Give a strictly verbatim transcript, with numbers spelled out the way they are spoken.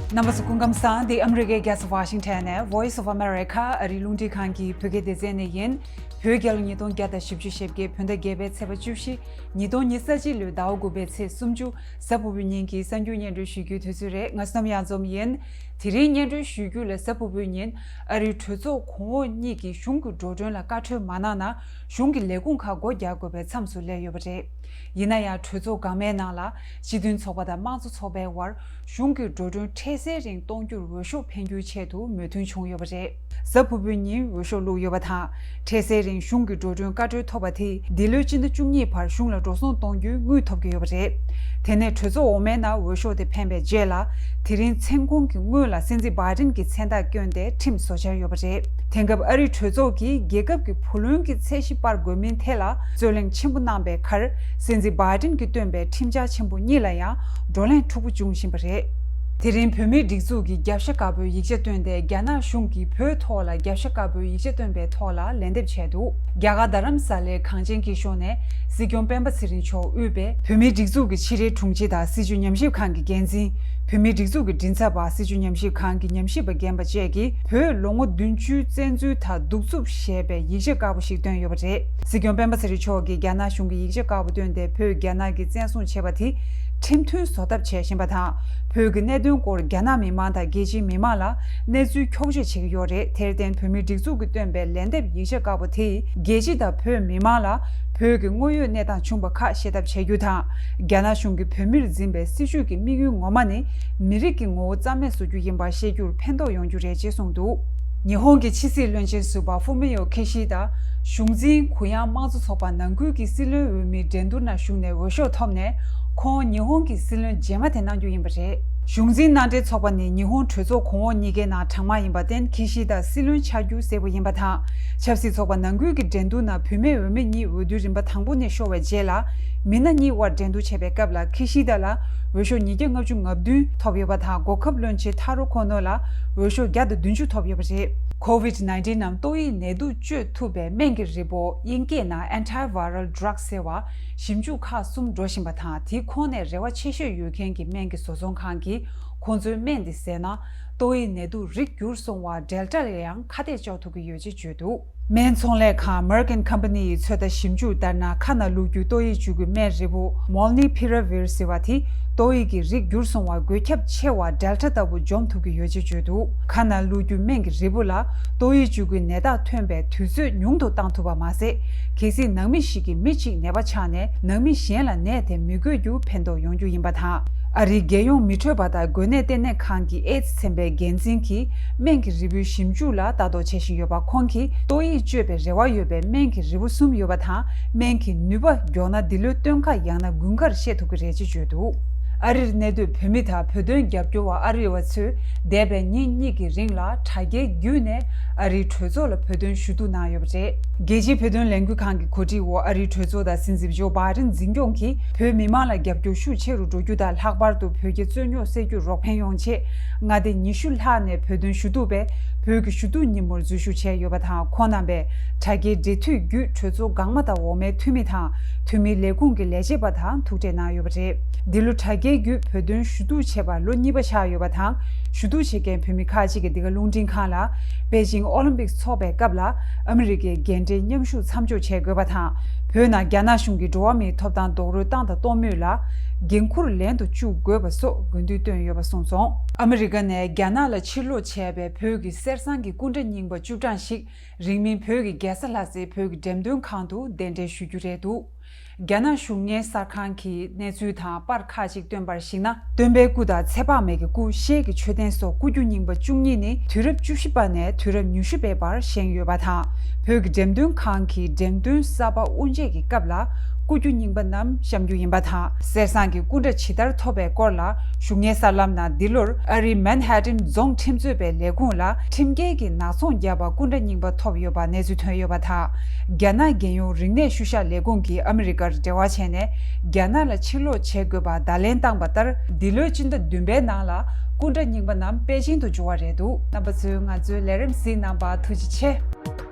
རྣམ་པ་ཚོ་སྐུ་ཁམས་བཟང་། འདི་ཨ་མི་རི་ཀའི་རྒྱལ་ས་ཝ་ཤིང་ཊོན་ནས་Voice of America ཨ་རིའི་རླུང་འཕྲིན་ཁང་གི་བོད་སྐད་སྡེ་ཚན་ནས་ཡིན། བོད་རྒྱལ་ལོ་ཉིས་སྟོང་བརྒྱ་དང་བཞི་བཅུ་ཞེ་བརྒྱད། བོད་ཟླ་བརྒྱད་པའི་ཚེས་པ་བཅུ་བཞི། ཉིས་སྟོང་ཉི་ཤུ་རྩ་གཅིག་ལོའི་ཟླ་བ་དགུ་པའི་ཚེས་སུམ་ཅུ། གཟའ་ཕུར་བུའི་ཉིན་གྱི་གསར་འགྱུར་སྙན་སྒྲོན་ཞུ་རྒྱུའི་དུས་ཚོད་རེད། ང་བསོད་ནམས་གཡང་འཛོམས་ཡིན། དེ་རིང་སྙན་སྒྲོན་ཞུ་རྒྱུ་ལ། གཟའ་ཕུར་བུའི་ཉིན་ཨ་རིའི་གྲོས་ཚོགས་གོང་འོག་གཉིས་ཀྱིས་གཞུང་གི་འགྲོ་གྲོན་ལ་བཀའ་འཁྲོལ་མ་གནང་ན། གཞུང་གི་ལས་ཁུངས་ཁག་སྒོ་རྒྱག་དགོས་པའི་མཚམས་སུ་སླེབས་ཡོད་པ་རེད། ཡིན་ན་ཡང་གྲོས་ཚོགས་འགག་མའི་ནང་ལ་སྤྱི་མཐུན་ཚོགས་པ་དང་དམངས་གཙོ་ཚོགས་པའི་དབར་གཞུང་གི་འགྲོ་གྲོན་འཕྲལ་སེལ་རིང་གཏོང་རྒྱུར་འོས་ཤོག་འཕེན་རྒྱུའི་ཆེད་དུ་མོས་མཐུན་བྱུང་ཡོད་པ་རེད། གཟའ་ཕུར་བུའི་ཉིན་འོས་ཤོག་བླུགས་ཡོད་པ་དང་། འཕྲལ་སེལ་རིང་གཞུང་གི་འགྲོ་གྲོན་བཀའ་འཁྲོལ་ཐོབ་པ་དེས་འདི་ལོའི་སྤྱི་ཟླ་བཅུ་གཉིས་བར་གཞུང་ལ་འགྲོ་སོང་གཏོང་རྒྱུའི་དངུལ་ཐོབ་ཀྱི་ཡོད་པ་རེད། དེ་ནས་གྲོས་ཚོགས་འོག་མའི་ནང་འོས་ཤོག་དེ་འཕེན་པའི་རྗེས་ལ། དེ་རིང་མཚན་གུང་གི་སྔོན་ལ་སྲིད་འཛིན་བྷའི་ཌེན་གྱི་མཚན་རྟགས་བསྐྱོན་ཏེ་ཁྲིམས་བཟོ་འཆར་ཡོད་པ་རེད། དེང་སྐབས་ཨ་རིའི་གྲོས་ཚོགས་ཀྱིས་རྒྱལ་ཁབ་ཀྱི་བུ་ལོན་གྱི་ཚད་གཞི་སྤར་དགོས་མིན་ཐད་ལ་རྩོད་གླེང་ཆེན་པོ་གནང་པའི་ཁར། སྲིད་འཛིན་བྷའི་ཌེན་གྱིས་བཏོན་པའི་ཁྲིམས་འཆར་ཆེན་པོ་གཉིས་ལ་ཡང་བགྲོ་གླེང་འཁྲུག་པོ་འབྱུང་བཞིན་པ་རེད། དེ་རིང་བོད་མིའི་སྒྲིག་འཛུགས་ཀྱིས་རྒྱབ་ཤ་དཀར་པོའི་ཡིག་ཆ་བཏོན་ཏེ། རྒྱ་ནག་གཞུང་གིས་བོད་ཐོག་ལ་རྒྱབ་ཤ་དཀར་པོའི་ཡིག་ཆ་བཏོན་པའི་ཐོག་ལ་ལན་འདེབས་བྱས་འདུག་རྒྱ་གར་རྡ་རམ་ས་ལའི་གངས་ཅན་སྐྱིད་གཤོངས་ནས་སྲིད་སྐྱོང་སྤེན་པ་ཚེ་རིང་མཆོག་དབུས་པའི་བོད་མིའི་སྒྲིག་འཛུགས་ཀྱི་ཕྱི་དྲིལ་དྲུང་ཆེ་དང་སྲིད་བྱུས་ཉམས་ཞིབ་ཁང་གི་འགན་འཛིན། བོད་མིའི་སྒྲིག་འཛུགས་ཀྱི་མགྲིན་ཚབ་པ། སྲིད་བྱུས་ཉམས་ཞིབ་ཁང་གི་ཉམས་ཞིབ་པ་རྒན་པ་བཅས་ཀྱིས། བོད་ལོ་ངོ་བདུན་ཅུའི་བཙན་འཛུལ་དང་གདུག་རྩུབ་ཞེས་པའི་ཡིག་ཆ་དཀར་པོ་ཞིག་བཏོན་ཡོད་པ་རེད། སྲིད་སྐྱོང་སྤེན་པ་ཚེ་རིང་མཆོག་གིས་རྒྱ་ནག་གཞུང་གི་ཡིག་ཆ་དཀར་པོ་བཏོན་ཏེ། བོད་རྒྱ་ནག་གིས་བཙན་བཟུང་བྱས་པ་དེ་ཁྲིམས་མཐུན་བཟོ་ཐབས་བྱེད་བཞིན་པ་དང་། བོད་ཀྱི་གནད་དོན་སྐོར་རྒྱ་ནག་མི་མང་དང་རྒྱལ་སྤྱིའི་མི་མང་ལ་གནས་ཚུལ་འཁྱོག་བཤད་བྱེད་ཀྱི་ཡོད་རེད། དེར་བརྟེན། བོད་མིའི་སྒྲིག་འཛུགས་ཀྱིས་བཏོན་པའི་ལན་འདེབས་ཡིག་ཆ་དཀར་པོ་དེས། རྒྱལ་སྤྱི་དང་བོད་མི་མང་ལ་བོད་ཀྱི་དངོས་ཡོད་གནས་སྟངས་བྱུང་བ་ཁག་ཤེས་ཐབས་བྱེད་རྒྱུ་དང་། རྒྱ་ནག་གཞུང་གིས་བོད་མིར་འཛིན་པའི་སྲིད་བྱུས་ཀྱི་དམིགས་ཡུལ་ངོ་མ་ནི། མི་རིགས་ཀྱི་ངོ་བོ་རྩ་མེད་བཟོ་རྒྱུ་ཡིན་པ་ཤེས་རྒྱུར་ཕན་ཐོགས་ཡོང་རྒྱུ་རེད་ཅེས་གསུངས་འདུག་ཉི་ཧོང་གི་ཕྱི་སྲིད་བློན་ཆེན་ཟུར་པ་ཧྥུ་མི་ཡོ་ཁི་ཤི་དཱ། གཞུང་འཛིན་གུ་ཡངས་དམངས་གཙོ་ཚོགས་པ་ནང་ཁུལ་གྱི་སྲིད་བློན་འོས་མིའི་འགྲན་བསྡུར་ནང་ཞུགས་ནས་འོས་ཤོག་ཐོབ་ནས། ཁོང་ཉི་ཧོང་གི་སྲིད་བློན་རྗེས་མ་དེ་གནང་རྒྱུ་ཡིན་པ་རེད། གཞུང་འཛིན་མནའ་འབྲེལ་ཚོགས་པ་ནི་ཉི་ཧོང་གྲོས་ཚོགས་གོང་འོག་གཉིས་ཀའི་ནང་གྲངས་མང་ཡིན་པར་བརྟེན། ཁི་ཤི་དཱ་སྲིད་བློན་ཆགས་རྒྱུ་གསལ་པོ་ཡིན་པ་དང་། ཆབ་སྲིད་ཚོགས་པ་ནང་ཁུལ་གྱི་འགྲན་བསྡུར་ནང་བུད་མེད་འོས་མི་གཉིས་འོས་བསྡུའི་རིམ་པ་དང་པོ་ནས་ཤོར་བའི་རྗེས་ལ། མི་སྣ་གཉིས་དབར་འགྲན་བསྡུར་བྱས་པའི་སྐབས་ལ། ཁི་ཤི་དཱ་ལ་འོས་ཤོག་ཉིས་བརྒྱ་ལྔ་བཅུ་ང་བདུན་ཐོབ་ཡོད་པ་དང་། གོ་སྐབས་བློན་ཆེན་ཐ་རུ་ཁོ་ནོ་ལ་འོས་ཤོག་བརྒྱ་དང་བདུན་ཅུ་ཐོབ་ཡོད་པ་རེད། ཁོ་ཝིད་ནའིན་ཊིན་ནམ་ཏོག་དབྱིབས་ནད་དུག་བཅོས་ཐུབ་པའི་སྨན་གྱི་རིལ་པོ། དབྱིན་སྐད་ནང་Antiviral Drug ཟེར་བ་ཞིབ་འཇུག་ཁག་གསུམ་འགྲོ་བཞིན་པ་དང་། དེའི་ཁོངས་ནས་རེ་བ་ཆེ་ཤོས་ཡོད་མཁན་གྱི་སྨན་གྱི་བཟོ་ཚོང་ཁང་གིས་ཁོང་ཚོའི་སྨན་དེ་བཟས་ན། ཏོག་དབྱིབས་ནད་དུག་རིགས་འགྱུར་སོང་བ་Delta ལ་ཡང་ཁ་གཏད་གཅོག་ཐུབ་ཀྱི་ཡོད་ཅེས་བརྗོད་འདུག་སྨན་ཚོང་ལས་ཁང་Merck and Company ཡི་ཚོད་ལྟ་ཞིབ་འཇུག་ལྟར་ན། ཁ་ནང་བླུགས་རྒྱུའི་ཏོག་དབྱིབས་བཅུ་དགུའི་སྨན་རིལ་བུ་Molnupiravir ཟེར་བ་དེ། ཏོག་དབྱིབས་ཀྱི་རིགས་འགྱུར་སོང་བ་འགོས་ཁྱབ་ཆེ་བ་Delta ལྟ་བུ་འཇོམས་ཐུབ་ཀྱི་ཡོད་ཅེས་བརྗོད་འདུག་ཁ་ནང་བླུགས་རྒྱུའི་སྨན་གྱི་རིལ་བུ་ལ་ཏོག་དབྱིབས་བཅུ་དགུའི་ནད་རྟགས་ཐོན་པའི་དུས་ཚོད་ཉུང་དུ་བཏང་ཐུབ་པ་མ་ཟད། གལ་སྲིད་ནང་མི་ཞིག་གིས་མི་གཅིག་ནད་པ་ཆགས་ནས། ནང་མི་གཞན་ལ་ནད་དེ་མི་འགོས་རྒྱུ་ཕན་ཐོགས་ཡོང་རྒྱུ་ཡིན་པ་དང་། ཨ་རིའི་རྒྱལ་ཡོངས་མི་འཕྲོད་པ་དང་འགོས་ནད་ལྟེ་གནས་ཁང་གི་ཨེ་ཛི་ཚན་པའི་འགན་འཛིན་གྱིས། སྨན་གྱི་རིལ་བུའི་ཞིབ་འཇུག་ལ་ལྟ་རྟོག་བྱེད་བཞིན་ཡོད་པ། ཁོང་གིས་ཏོག་དབྱིབས་བཅོས་པའི་རེ་བ་ཡོད་པའི་སྨན་གྱི་རིལ་བུ་གསུམ་ཡོད་པ་དང་། སྨན་གྱི་ནུས་པ་མགྱོགས་ན་འདི་ལོའི་སྟོན་ཁ་ཡང་ན་དགུན་ཁར་བཤད་ཐུབ་ཀྱི་རེད་ཅེས་བརྗོད་འདུག་ཨ་རིར་གནས་སྡོད་བོད་མི་དང་བོད་དོན་རྒྱབ་སྐྱོར་བ་ཨ་རི་བ་ཚོས་འདས་པའི་ཉིན་གཉིས་ཀྱི་རིང་ལ་དྲ་རྒྱའི་བརྒྱུད་ནས་ཨ་རིའི་གྲོས་ཚོགས་ལ་བོད་དོན་ཞུ་གཏུག་གནང་ཡོད་པ་རེད། རྒྱལ་སྤྱིའི་བོད་དོན་ལས་འགུལ་ཁང་གི་གོ་སྒྲིག་འོག་ཨ་རིའི་གྲོས་ཚོགས་དང་སྲིད་འཛིན་ཇོ་བྷའི་ཌེན་འཛིན་སྐྱོང་གིས་བོད་མི་མང་ལ་རྒྱབ་སྐྱོར་ཤུགས་ཆེ་རུ་འགྲོ་རྒྱུ་དང་། ལྷག་པར་དུ་བོད་རྒྱའི་རྩོད་རྙོག་སེལ་རྒྱུར་རོགས་ཕན་ཡོང་ཆེད། མངའ་སྡེ་ཉི་ཤུ་ལྷག་ནས་བོད་དོན་ཞུ་གཏུག་པས་བོད་ཀྱི་ཞུ་གཏུག་ཉིན་མོར་འཛུལ་ཞུགས་བྱས་ཡོད་པ་དང་། ཁོང་རྣམ་པས་དྲ་རྒྱའི་འབྲེལ་མཐུད་བརྒྱུད་གྲོས་ཚོགས་འགག་མ་དང་འོག་མའི་འཐུས་མི་དང་། འཐུས་མིའི་ལས་ཁུངས་ཀྱི་ལས་བྱེད་པ་དང་ཐུག་འཕྲད་གནང་ཡོད་པ་རེད། འདི་ལོ་དྲ་རྒྱའི་བརྒྱུད་བོད་དོན་ཞུ་གཏུག་བྱས་པ་ལོ་གཉིས་པ་ཆགས་ཡོད་པ་དང་། ཞུ་གཏུག་བྱེད་མཁན་བོད་མི་ཁག་ཅིག་གིས་འདི་ག་རླུང་འཕྲིན་ཁང་ལ། པེ་ཅིང་ཨོ་ལིམ་པིག་ཚོགས་པའི་སྐབས་ལ་ཨ་མི་རི་ཀའི་རྒན་གྲས་མཉམ་ཞུགས་མཚམས་འཇོག་བྱེད་དགོས་པ་དང་། བོད་ནང་རྒྱ་ནག་གཞུང་གིས་འགྲོ་བ་མིའི་ཐོབ་ཐང་རྡོག་རོལ་བཏང་དང་གཏོང་མུས་ལ། འགན་འཁུར་ལེན་དུ་བཅུག་དགོས་པ་སོགས་དགོས་འདུན་བཏོན་ཡོད་པ་གསུངས་སོང་། ཨ་མི་རི་ཀ་ནས་རྒྱ་ནག་ལ་ཕྱིར་ལོག་བྱས་པའི་བོད་ཀྱི་གསེར་ཟངས་ཀྱི་སྐུ་འདྲ་རྙིང་པ་བཅུ་གྲངས་ཤིག་རིང་མིན་བོད་ཀྱི་རྒྱལ་ས་ལྷ་སའི་བོད་ཀྱི་འགྲེམས་སྟོན་ཁང་དུ་གདན་འདྲེན་ཞུ་རྒྱུ་རེད་འདུག་རྒྱ་ནག་གཞུང་གཉེར་གསར་ཁང་གིས་གནས་ཚུལ་དང་པར་ཁག་ཅིག་བཏོན་པར་གཞིགས་ན། སྟོན་པའི་སྐུ་དང་ཚེ་དཔག་མེད་ཀྱི་སྐུ། ཤེལ་གྱི་མཆོད་རྟེན་སོགས་སྐུ་རྒྱུ་རྙིང་པ་བཅུ་གཉིས་ནི་དུས་རབས་བཅུ་བཞི་པ་ནས་དུས་རབས་ཉི་ཤུ་པའི་བར་བཞེངས་ཡོད་པ་དང་། བོད་ཀྱི་འགྲེམས་སྟོན་ཁང་གིས་འགྲེམས་སྟོན་གསར་པ་དབུ་འབྱེད་ཀྱི་སྐབས་ལ་སྐུ་རྒྱུ་རྙིང་པ་རྣམས་བཤམས་རྒྱུ་ཡིན་པ་དང་། གསེར་ཟངས་ཀྱི་སྐུ་འདྲ་ཇི་ལྟར་ཐོབ་པའི་སྐོར་ལ་གཞུང་གཉེར་གསར་ལམ་ནང་འདི་ལོར་ཨ་རིའི་མན་ཧ་ཏན་རྫོང་ཁྲིམས་རྩོད་པའི་ལས་ཁུངས་ལ་ཁྲིམས་འགལ་གྱི་ནག་ཚོང་བརྒྱབ་པར་སྐུ་འདྲ་རྙིང་པ་ཐོབ་ཡོད་པ་གནས་ཚུལ་ཐོན་ཡོད་པ་དང་། རྒྱ་ནག་རྒྱལ་ཡོངས་རིག་གནས་ཤུལ་བཞག་ལས་ཁུངས་ཀྱིས་ཨ་མི་རི་ཀར་འབྲེལ་བ་བྱས་ནས་རྒྱ་ནག་ལ་ཕྱིར་ལོག་བྱེད་དགོས་པ་བརྡ་ལན་བཏང་པ་ལྟར། འདི་ལོའི་སྤྱི་ཟླ་བདུན་པའི་ནང་ལ་སྐུ་འདྲ་རྙིང་པ་རྣམས་པེ་ཅིང་དུ་འབྱོར་བ་རེད་འདུག་རྣམ་པ་ཚོས་ང་ཚོའི་ལས་རིམ་གཟིགས་གནང་བར་ཐུགས་རྗེ་ཆེ།